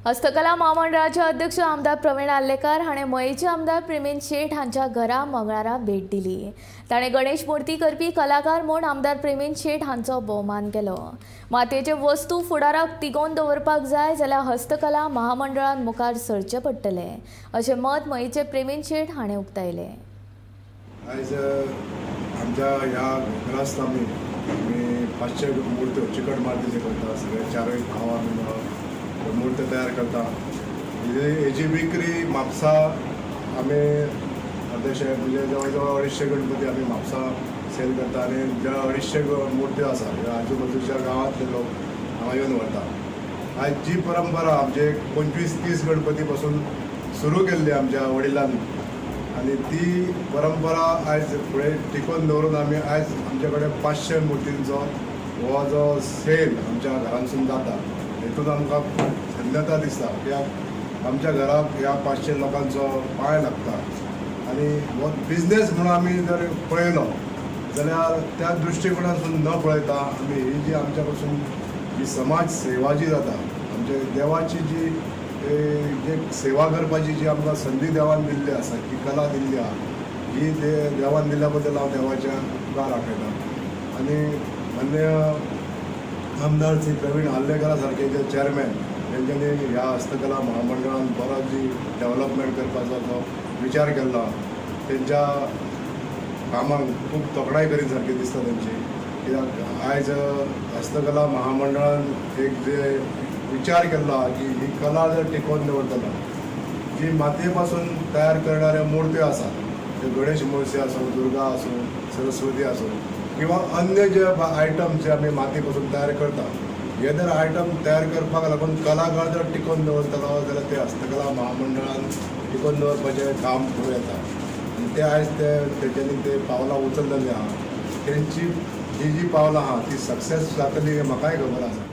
हस्तकला महामंडळाचे अध्यक्ष आमदार प्रवीण आर्लेकार हाणें मयेचे आमदार प्रेमेंद शेट हांच्या घरा मंगळारा भेट दिली. ताणें गणेश मूर्ती करपी कलाकार म्हूण आमदार प्रेमेंद शेट हांचो भोवमान केलो. मातयेच्यो वस्तू फुडाराक तिगोवन दवरपाक जाय जाल्यार हस्तकला महामंडळान मुखार सरचें पडटलें अशें मत मयेचे प्रेमेंद शेट हाणें उक्तायलें. आयज आमच्या ह्या घरांत आमी 500 मूर्त्यो चिकट मातयेचे करता, सगळे चारूय भाव आमी मूर्ती तयार करता. हेजी विक्री म्हापसा आमी अर्देशे म्हणजे जवळ जवळ 250 गणपती आमी म्हापसा सेल करता आनी ज्या 250 मूर्त्यो आसा ह्या आजूबाजूच्या गांवांतले लोक हांगा येवन व्हरता. आयज जी परंपरा आमचे 25-30 गणपती पासून सुरू केल्ली आमच्या वडिलांनी आनी ती परंपरा आयज फुडें टिकोवन दवरून आमी आयज आमचे कडेन 500 मुर्तींचो हो जो सेल आमच्या घरांतसून जाता, हेतून आमकां खूब धन्यता दिसता की आमच्या घराक ह्या 500 लोकांचो पांय लागता. आनी हो बिजनेस म्हणून आमी जर पळयलो जाल्यार त्या दृश्टिकोणांतसून न पळयता आमी ही जी आमच्या पासून जी समाज सेवा जी जाता, आमच्या देवाची जी जे सेवा करपाची जी आमकां संदी देवान दिल्ली आसा, जी कला दिल्ली आसा, ही देवान दिल्ल्या बद्दल हांव देवाच्या उपकार दाखयता. आनी मान्य आमदार श्री प्रवीण आर्लेकारा सारके जे चेअरमॅन तेंच्यांनी ह्या हस्तकला महामंडळान बरो जी डेवलपमेंट करपाचो जो विचार केल्लो तेंच्या कामाक खूब तोखणाय करीत सारकी दिसता तेंची. कित्याक आयज हस्तकला महामंडळान एक जे विचार केल्लो आहा की ही कला जर टिकोवन दवरतलो, जी मातये पासून तयार करणाऱ्यो मुर्त्यो आसात, त्यो गणेश मूर्ती आसूं, दुर्गा आसूं, सरस्वती आसूं किंवा अन्य जे आयटम जे आमी मातये पासून तयार करता, हे जर आयटम तयार करपाक लागून कलाकार जर टिकोवन दवरतलो जाल्यार ते हस्तकला महामंडळान टिकोवन दवरपाचें काम करूं येता. आनी ते आयज ते तेंच्यांनी ते पावलां उचललेलीं आहा, तेंची जी जी पावलां आहा ती सक्सेस जातली हें म्हाकाय खबर आसा.